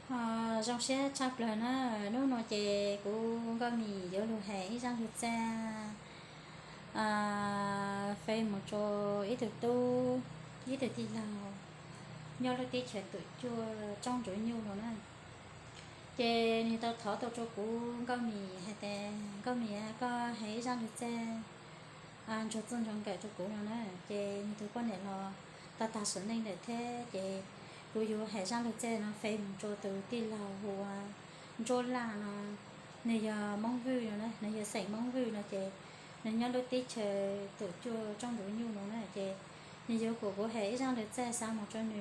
Ho zoo siab tshaj plaws na, hnub no ces kuv Nkauj Mim yuav lug hais ib zaj lug txaj fee mus rua ib tug tub, ib tug tij laug nyob lub teb chaws Tuam Cuaj Tsoob Ntsuab Nyuj no na. Ces nwg tau thov tau rua kuv Nkauj Mim hais tias, Nkauj Mim, koj hais ib zaj lug txaj ntsuag txuj ntsuag nkawm rua kuv no na. Ces nwg tug poj niam los tau tag sim neej lawm thiab, ces kuv yuav hais zaj lug txaj no fee mus rua tug tij laug hu ua Ntsuab Laj no. Nwg yog Moob Vwj no na, nwg yog xeem Moob Vwj no ces nwg nyob lub teb chaws Tuam Cuaj Tsoob Ntsuab Nyuj no na. Ces nwg yuav kom kuv hais ib zaj lug txaj xa mus rua nwg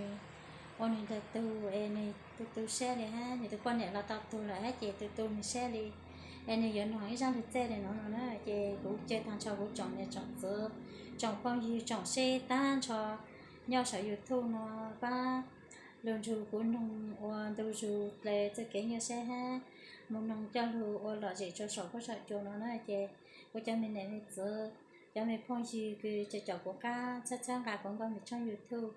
ua nwg tug tug es nwg tu tu siab li hab, nwg tug poj niam los tau tug lawm hab ces tu tu nwg siab li, es nwg yuav noog ib zaj lug txaj li no no na. Ces kuv caw tag nrho kuv tsoom niam tsoom txiv, tsoom phooj ywg tsoom seb tag nrho nyob saum YouTube no pab lug nrug kuv noog ua ntu zus dle txuj kev nyuaj seb hab moog noog coj lug ua lom zem rua saum huab saum cua no na. Ces kuv cov me niam me txiv, cov me phooj ywg kws caum kuv qab txhawb txhawb nqa kuv Nkauj Mim tshooj YouTube,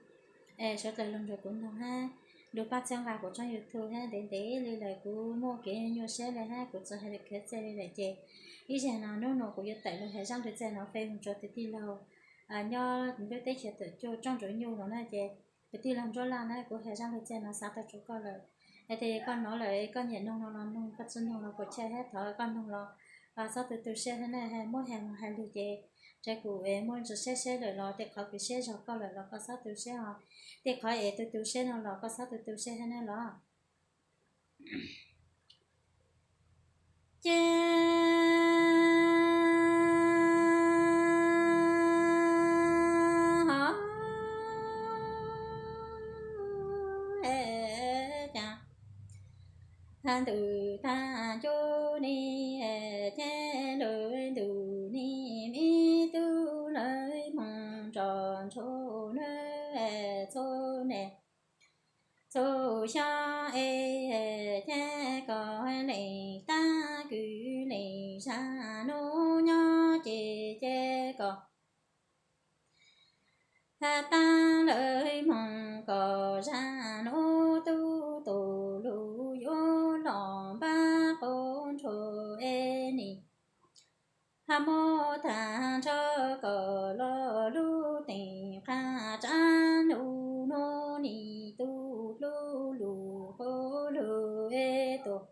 es suav dlawg lug nrug kuv noog hab lug pab txhawb nqa kuv tshooj YouTube hab ntev ntev li lawm kuv muaj kev nyuaj siab li hab kuv tsi hais lug kev txaj li lawm ces ib zag no hnub no kuv yuav tawm lug hais zaj lug txaj no fee mus rua tug tij laug nyob lub teb chaws Tuam Cuaj Tsoob Ntsuab Nyuj no na. Ces tug tij laug Ntsuab Laj na, kuv hais zaj lug txaj no xa tau rua koj lawm. Es tes koj nov lawm koj nyiam noog no los noog, koj tsi noog los puas chawj hab thov koj noog los xob tu tu siab hab na. Muab hais moog hais lug ces tes kuv muaj ntsis siab siab lawm los tej qhov kws siab zog koj lawm los koj xob tu siab os. Tej qhov es tu tu siab no los koj xob tu tu siab hab na los. Ces cas ntug tag cuj ni, ces lawv ntug ni me tub lawv moog tso ntsho nab txhua ne txhua xyoo es, ces koj lees tag kws lees zag nub nyob ces, ces koj has tag lawv moog koj zag nub tub tus lug yuav los npaj quas ntsuag es nim has muab tag nrho koj los lub teem qab tsav nub nub nim tub lub lug quas lug es tus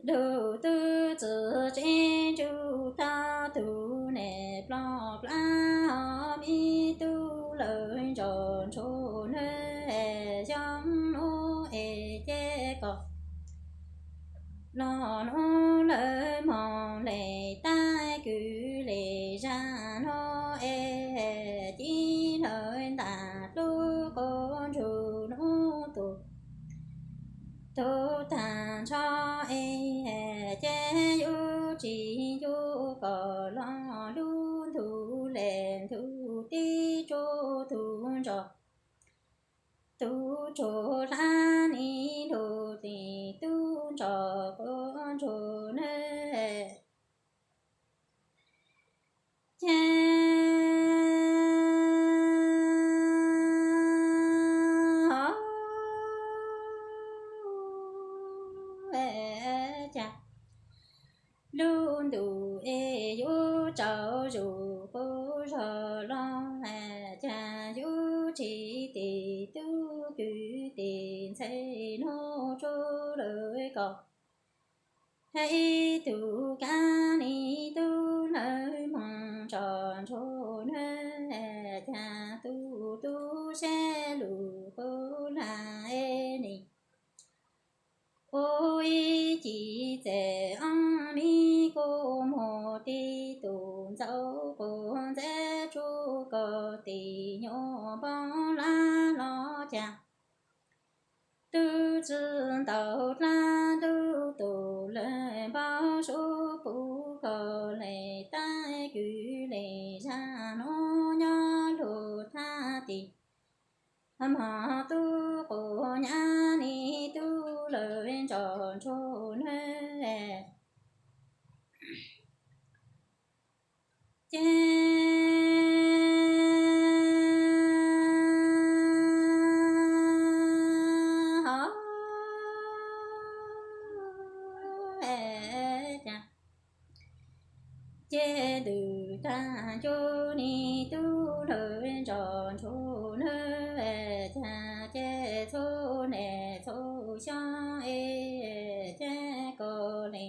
lug tub txwv tsev ntsuj tag tug ne ploj plab me tub lawv ntso ntsho nab xyoo nub es ces koj los nub lawv moog lees tag kws lees zag nub es, ces lawv ntaus lub quas ntsuag nub tus tug tag nrho es, ces yuav tsis yuav koj los lub ntug lees ntug tib tsuj tug ntso tug tsuag hlab nim lug tes tub ntso quas ntsuag nab ces cas lub ntuj es yuav tsaus zuj quas zog los, cas yuav tsis tes tub kws tes ntxhe nub tsuj lawv koj ib tug kab nim tub lawv moog tso ntsho nab cas tub tub sab lug quas lag es nim ua ib ci txawm ob mi kuj muag tib tug ntxauv quas ntxeev tsuj koj tes nyuam npoo lab los cas tub tsi ntaus dlaab tub tus lawv npau suav pum koj lees tag kws lees zag nub nyob lug thab tim mog tub quas nyab nim tub lawv ntso ntsho nab ces Ces ntws tag ncuj li tub hlawv ntsos ntsuag na, cas ces txhua niaj txhua xyoo es cas kom li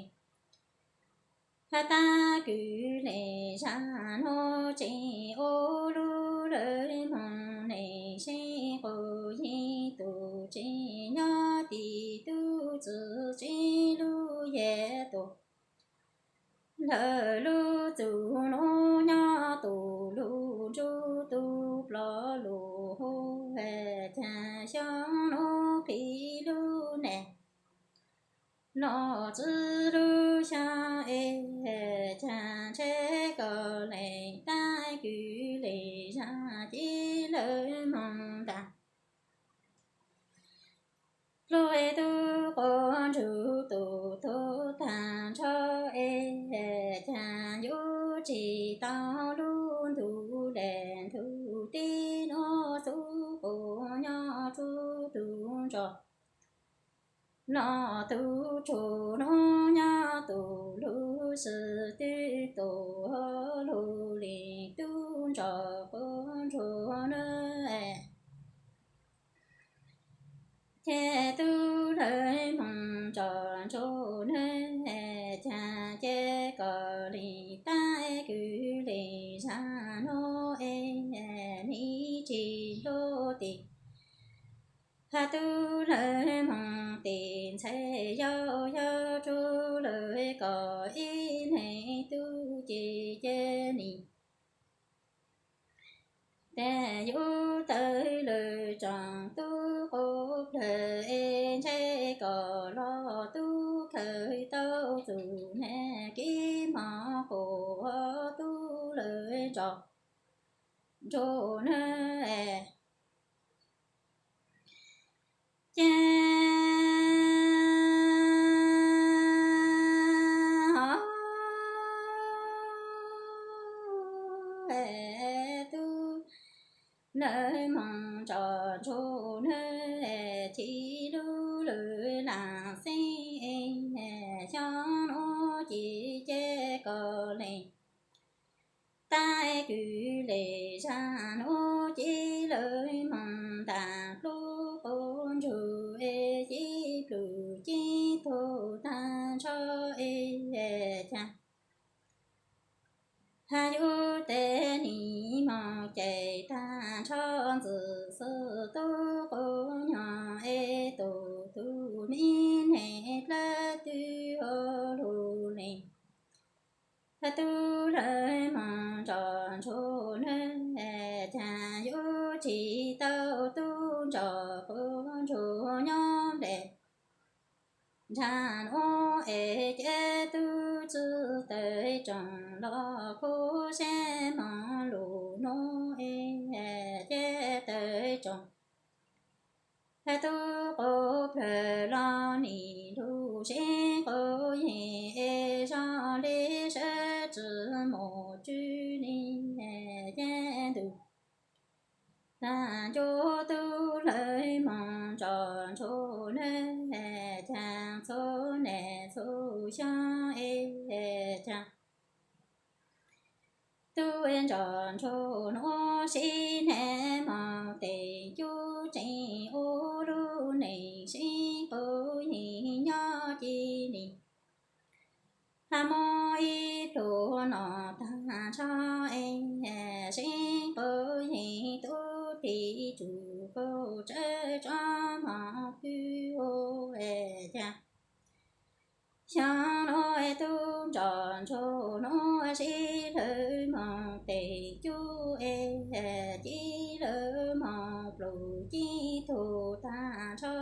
has tab kwv li zaj no tseem ua lub lawv moog neeg seb quas yeej tus tseem nyob tim tub txwv tsev lub yam tuam. Lawv lub txuj lub nyob tus lug ntsub tus plov lug hu, cas xyoo lub qhib lub nam los txwv lub xyoo es, cas ntshe kom lees tab kwv li zaj ces lawv moog ntaag. Luag tub quas ntsuag tus tub tag nrho es, cas yuav tsis tau lub ntuj dej ntuj teb nuav xub quas nyob tsuj tug ntsos los tub tsuag nuav nyob tus lug sib tw tus lug li tub ntsos quas ntsuag na. Ces tub hlawv moog ntsos ntsuag na, cas ces kom li tab kwv li zaj nuav es, nws tsis luj tim has tub hlawv moog tim ntxhais yau yog tsuj lawv kom ib leeg tub ces ces nim tes yuav tawm lawm tsoom tub quas plawg es ntshe kom los tub khaws tau txug nag kev mog quas tub lawv ntsos ntsuag na. Ces tub hlawv moog ntsos ntsuag na, cia lub lwm laam xeeb xyoo nuav ces ces kom lees tab kwv li zaj nuav ces lawv moog ntaag plub quas ntsuag es ces plug ces tug tag nrho es, cas has yuav tes nim moog ces tag nrho ntxwv xwb tub quas nyog es tus tug mi neeg dlawb tw ua lug li tub hlawv moog ntsos ntsuag na, cas yuav tsis tau tub ntsos quas ntsuag nyob nplej ntsag nuav es ces tub txwv tawm tsoom los khuv sab moog lug nuav es ces tawm tsoom tub quas plawg los nim lug seb quas yeej es zog le sawv tsi mus tswv li ces ntws tag ncuj tub hlawv moog ntsos ntsuag na, cas txhua niaj txhua xyoo es cas tub ntsos ntsuag nuav sib nab moog tes cub tseem ua lub neej seb quas yeej nyob ci li has moog ib pluag no tag nrho es seb quas yeej tub tis tsum quas tsawv tso moog kwv ua cas xyoo nuav tub ntsos ntsuag nuav sib hlawv moog tes cub es ci lawv moog plug ci tug tag nrho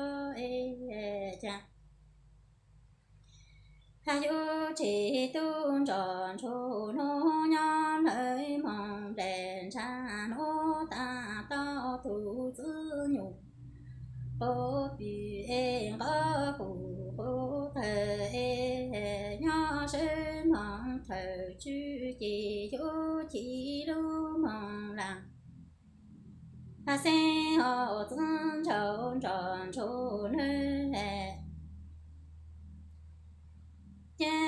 es cas has yuav tsis tub ntsos ntsuag nuav nyob lawv moog nplej ntsag nuav tag tau tug txwv nyuj quas pwm es nqov kuv quas qawg es nyob sawv moog thawm tswv ces yuav ci lub moog laag has xeeb ho txwv ntsaum ntsos ntsuag na ces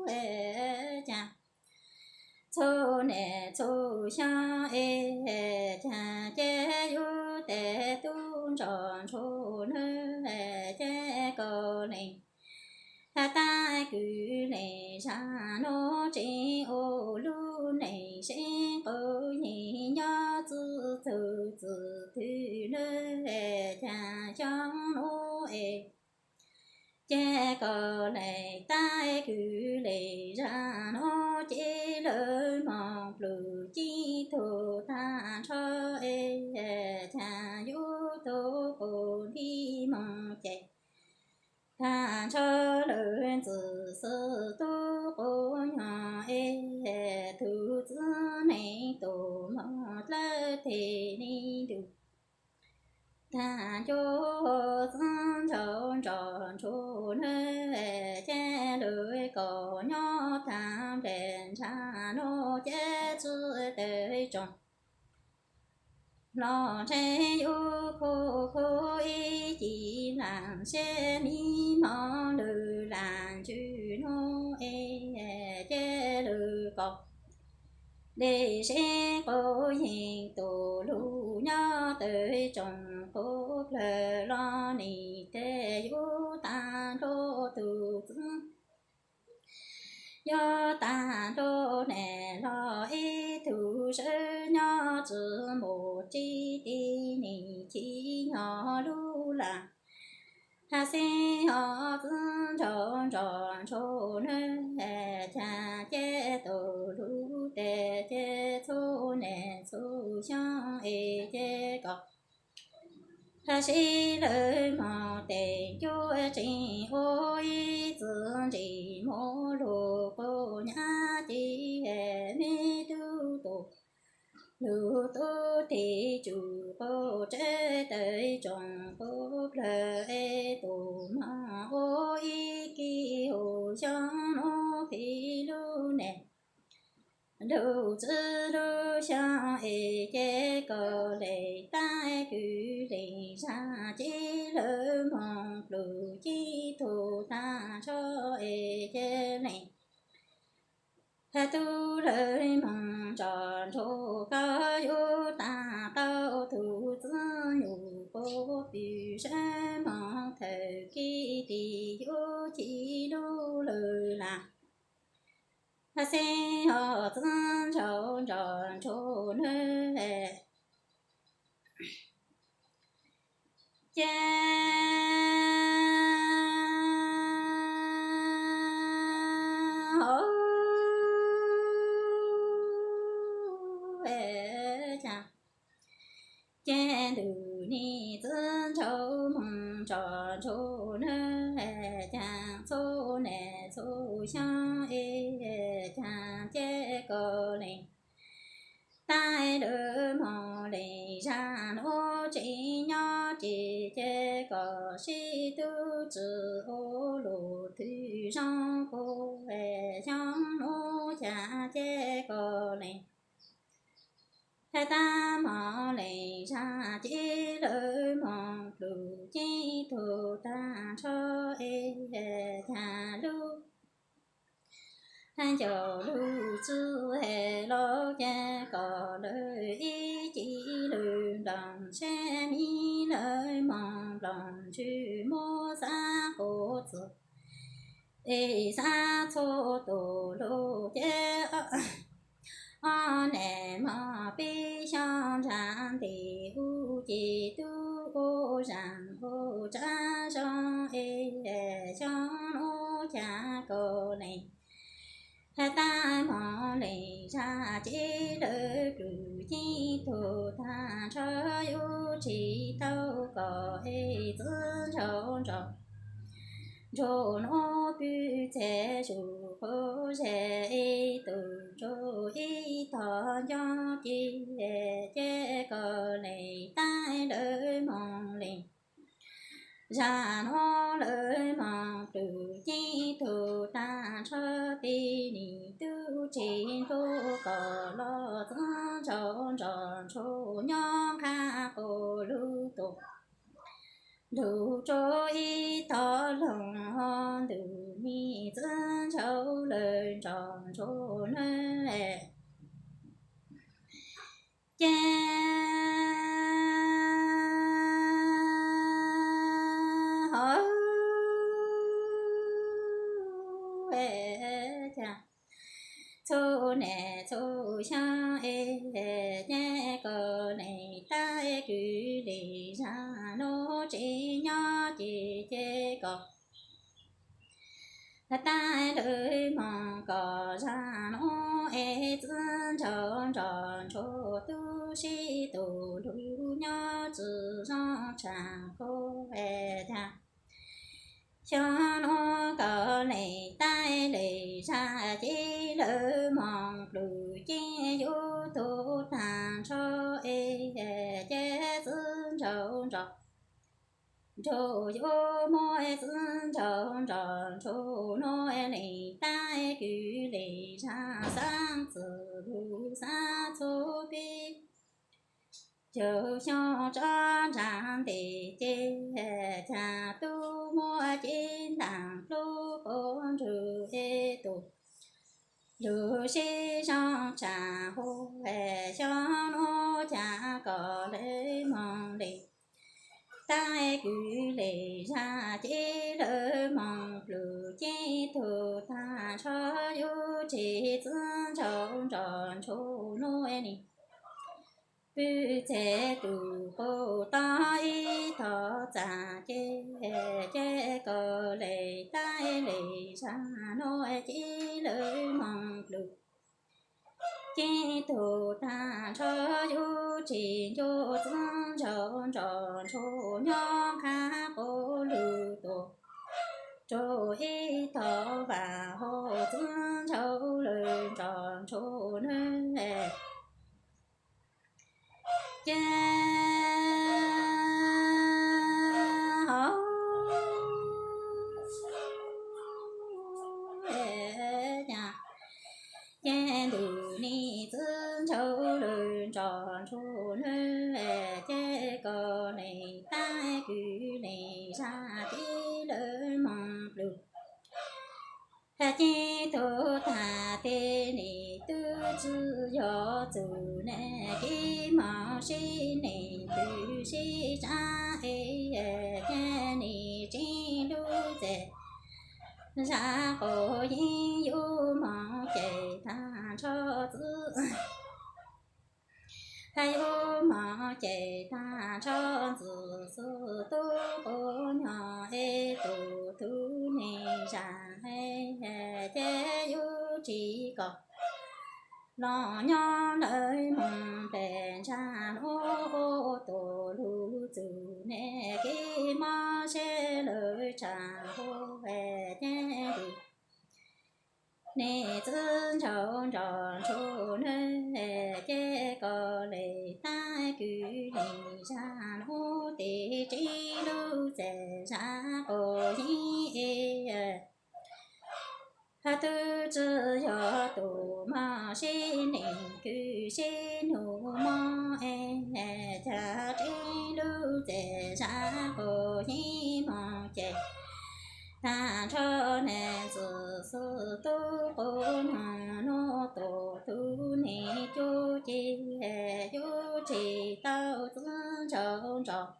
lug, cas txhua niaj txhua xyoo es cas ces yus tej tub ntsuag ntsuag nws ces koj lees tag kwv lees zaj nuav tseem ua lub neej seb quav yees nyob txwv txug txwv twg nws cas xyoo nuav es ces koj lees tag kwv lees zaj nuav ces lawv moog plug ceeb tug tag nrho es cas yus tug quas npib moog ces tag nrho lawv ntxwv xwb tub quas nyuag es tug txiv neej tug moog dlawb teg li ntuj tag ncu txiv ntsuag ntsuag nrog nrug nws ces lawv kom nyob tag nplaig ntshav nuav ces tsi tawm tsoom los ntshe yus khuv khuv ib cim lam seb mi moog lwm lam ntswg nuav es ces lawv kom dlej seb quav yees tug lug nyob tawm tsoom quav plawg los nim tej yus tag nrho tug txiv yog tag nrho niam los ib tug sawv nyob tsi mus tsi ti nim chim nyob lub lam hab xeeb ho txiv nrog nrog nrug nws cas ces tug lug tes ces txhua niaj txhua xyoo es ces kom hab seb lawv moog tes cuab tsees ua ib txwv ntsis muab lug quas nyab ces me tub tug lug tub tes tsum quas tsev tawm tsoom quas plawg es tug moog ua ib kis hu xyoo nuav pem lub niaj lug txwv lub xyoo es ces koj lees tag kwv lees zaj ces lawv moog plug ceeb tug tag nrho es ces lees hab tub lawv moog nrog nrug koj yus tag tau tug txiv nyuj quas pw sawv moog thawm kis tis yus chim lub lwm lam hab xeeb ho txiv nrog nrog nrug nws ces hauv cas ces ntug nim txiv nraug moog nrog nrug nws cas txhua niaj txhua xyoo es cas ces koj lees tag lawv moog lees zaj nuav tseem nyob ces ces koj sib tub tsi ua lug twg zoo kuv xyoo nuav cas ces koj lees tag moog lees zaj ces lawv moog plug ceeb tug tag nrho es cas lub ncaus lug txwv es los ces koj lawv ib cim lug nploog seb mi lawv moog nploog ntswg muab xav quas txug es xav txhua tug lug ces ob niam mog peb xyoo nrag ntes u ces tub ua zaj ua tsav zoo es xyoo nuav cas koj lees tag moog lees zaj ces lawv plug ceeb tug tag nrho yus tsis tau koj es txiv nraug nrog nrug nuav pw txhij zuj zus zes es tug ntsuag ib tog nco ces ces koj lees tag lawv moog lees zaj nuav lawv moog plug ceeb tug tag nrho tes nim tub tsev ntuj koj los txiv nraug nrog nrug nyob nqha quas lug tug lug tsuas ib tog loog ho ntug nim txiv nraug lawv Ces hauv txhua niaj txhua xyoo es ces kom leej tab kwv leej zaj nuj tsis nyob ces ces kom tab lawv moog kom zaj nuj es txwv nraug nrog ntsuag tub sib tug lug nyob tsi zoo tshaj kuv es tas xyoo nuj kom leej tab leej zaj ces lawv moog plug ces yug tug tag nrho es ces txwv nraug nrog ntsuag yuav muaj txwv nraug nrog ntsuag nuj leej tab kwv leej zaj xav txwv lug xav txhua peb caug xyoo tso ntsa ntes ces cas tub muaj cev ntaag plub quas nrug es tus lug sib zoo tshaj huv es xyoo nuj cas kom lawv moog leej tab kwv leej zaj ces lawv moog plug ces tug tag nrho yug tsis txwv nraug nrog ntsuag nuj ni pw txhij tus quas tog ib tog txaj ces ces kom leej tab leej zaj nuj ces lawv moog plug ces tug tag nrho yug tsis ncu txwv nraug nrog ntsuag nyob qab quas lug tuaj rua ib tog vaaj hauv txwv nraug lawm nrog ntsuag nuj ces hauv ces ntuj nim txwv nraug lawm nrog ntsuag nuj ces kom leej tab kwv leej zaj ces lawv moog plug ces tug tag tes nim tub tsi yog txug nej kev moog sib neeg pw sib tsav es ces nim tseeb lub txij zaj quas yeej yug moog ces tag nrho txwv yug moog ces tag nrho ntxwv xwb tub quas nyob es tus tug neeg zaj ces yug tsis kom los nyob lawm moog pem ntsaj nuj tuaj lug txug nej kev mob seb lawv tshaj huv es ces nej txwv nraug nrog ntsuag nuj ces kom leej tab kwv leej zaj nuj tes tseeb lub txij zaj quas yeej es tub tsi yog tus moog sib neeg kws sib nug mob es cas tseeb lub txij zaj quas yeej moog ces tag nrho nej ntxwv xwb tub quas nyob nuj tuaj tug neeg cuab ces yug tsis tau txwv nraug nrog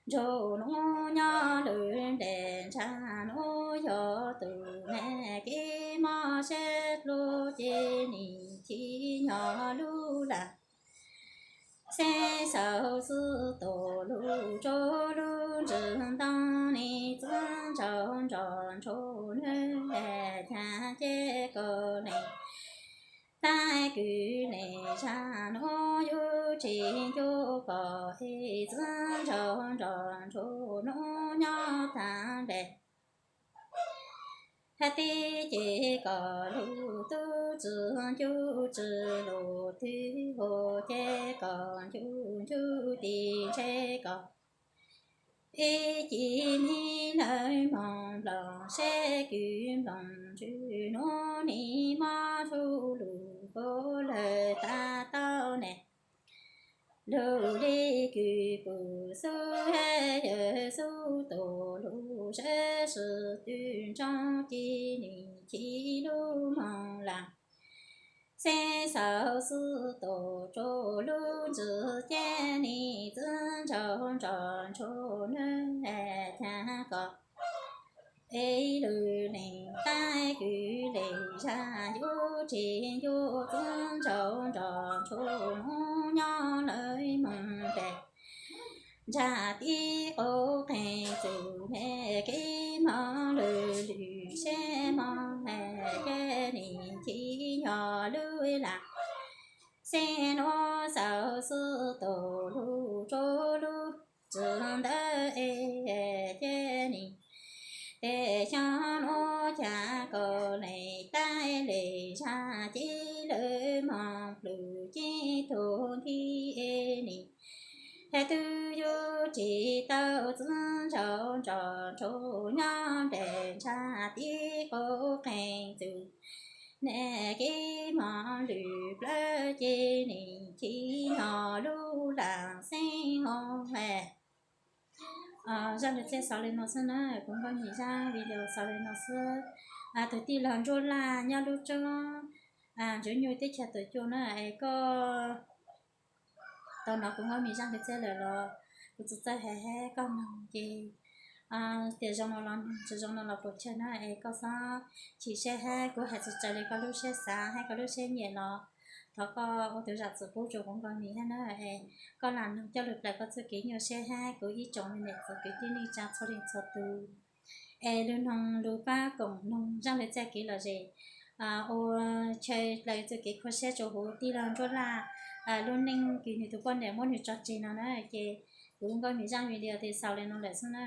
ntsuag nuj nyob lawm ntev ntsaj nuj yog tus nej kev mob seb lub ces nim chim nyob lub lag xeb xaus xwb tuaj lug rua lub ntsws ntoo nim txwv nraug nrog ntsuag nuj cas ces kom leej tab kwv leej zaj nuj yug tsis ncu kom es txwv nraug nrog ntsuag nuj nyob tag ntev tib ces kom lug tub tsi ncu tsi lug twg hov ces kom ncu ncu tis ntshe kom ib ci me lawv moog nplooj seb kws nplooj ntswg nuj nim mob txug lug kov lawm tag tau ne lug li kws pum xub yawg xub tuaj lug seb sib tw ntsoov ci nim ci lub moog lam Xeeb xauv xwb tus tsuj lub ntxwg ces nim txwv ntsaum nrog ntshuj nws cas kom ib lwm leej tais kwv leej zaj yuav tsis yuav txwv ntsaum nrog ntshuj hnub nyob lawm moog pem ntsag tib qub qees txwm me kev mob lwm lwm seb mob ces nim chim nyob lub lam xeeb nuav xauv xwb tus lub tsuj lub ntxwg ntawd es ces nim tej xyoo nuav cas kom leej tais leej zaj ces lawv moog plhws ces tug nthi es nim has twb yuav tsis tau txwv ntsaum nrog ntshuj nyob nplej ntsag tib qub qees txwm me kev mob lwm plawg ces nim chim nyob lub lam xeeb mob. Zaj lug txij xaus le nuav xwb na, kuv Nkauj Mim zaj video xaus le nuav xwb. Tug tij laug Ntsuab Laj nyob lub roob Ntsuab Nyuj teb chaws Tuam Cua na es koj tau nov kuv Nkauj Mim zaj lug txij lawm los kuv txhaj txawj has hab koj noog ces tias zoo no los noog, tsis zoo no los puam chawj na es koj xob chim siab hab kuv has tsis raws li koj lub siab xav hab koj lub siab nyiam los thov koj ua tus zam txim pub rua kuv Nkauj Mim hab na es koj lam noog coj lug plaws koj txuj kev nyuaj siab hab kuv ib tsoom me niam txiv kwv tij neej tsa txhua leej txhua tug. Es lug noog lug pab koom noog zaj lug txij kev lom zem ua chaw dlaws txuj kev khuv siab rua huv tij laug Ntsuab Laj lub neej kws nwg tug poj niam muab nwg tso tseg no na ces kuv Nkauj Mim zaj video txij xaus le nuav lawm xwb na.